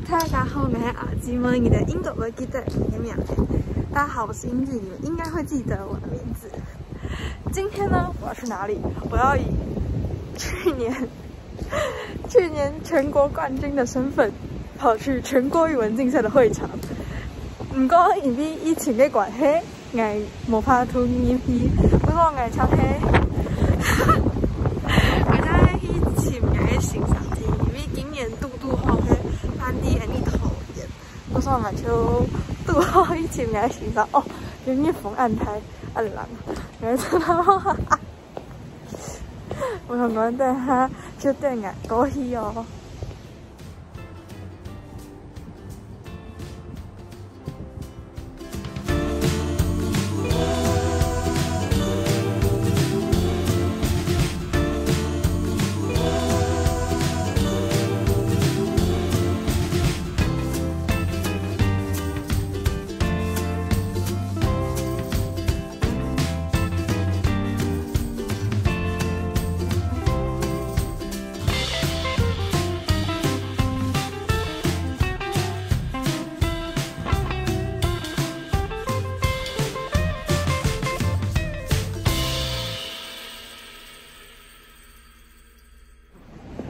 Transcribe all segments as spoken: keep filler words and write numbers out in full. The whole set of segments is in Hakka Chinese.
大家好，我是阿基莫，你们应该会记得我的名字。大家好，我是英俊，你们应该会记得我的名字。今天呢，我要去哪里？我要以去年去年全国冠军的身份，跑去全国语文竞赛的会场。毋过因为疫情的关系， 𠊎無法度入去，毋過𠊎就係，𠊎就係去尋𠊎个先生，因為今年堵堵好係辦理恁呢桃園，故所𠊎就堵好去尋𠊎个先生。哦，有熱風恁大，恁冷，𠊎真的，𠊎同佢等下就等𠊎過去哦。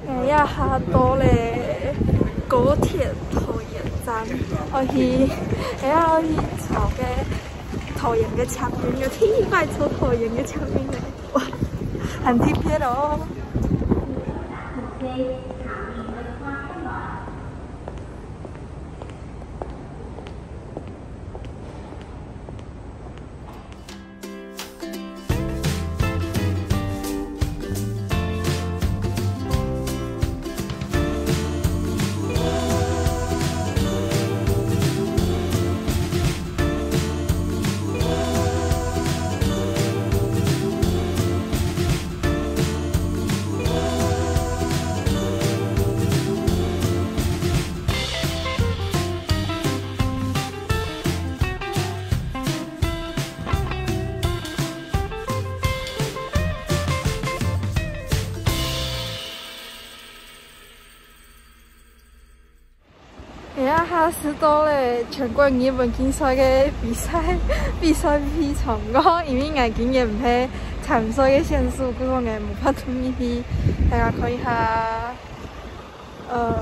𠊎這下到了高鐵桃園站，𠊎去，𠊎愛去坐个桃園个捷運，有第一擺坐桃園个捷運呢，哇，很特別哦。 𠊎這下就到了全國語文競賽个比賽，比賽會場，毋過因為𠊎今年毋係參賽个選手，故所𠊎無法度入去。大家看一下，呃，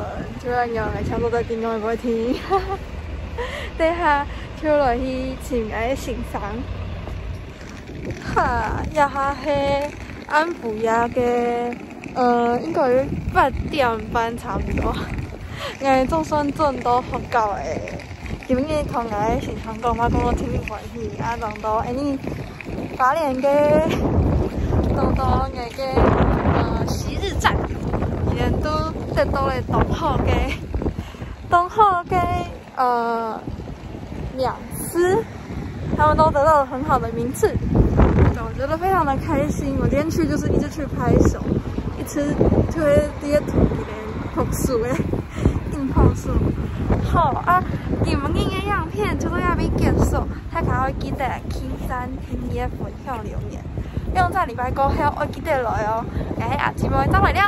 就恁樣，𠊎差不多在頂高个位置。等下就來去尋𠊎个先生。 哈，這下係暗晡夜个，呃，應該有八點半差不多。𠊎總算轉到學校了。今日同𠊎个先生講話，講到真歡喜，啊，講到，哎，你花蓮个，講到𠊎个，呃，昔日戰友，今年都得到了當好个，當好个 呃，名次，他們都得到了很好的名次。對，我覺得非常的開心。我今天去就是一直去拍手，一直就會直接吐給人拍手欸，硬拍手。好啊，今日个影片就到這邊結束，大家愛記得去讚、訂閱、分享、留言。兩隻禮拜過後愛記得來哦。𠊎係阿基莫，正來尞。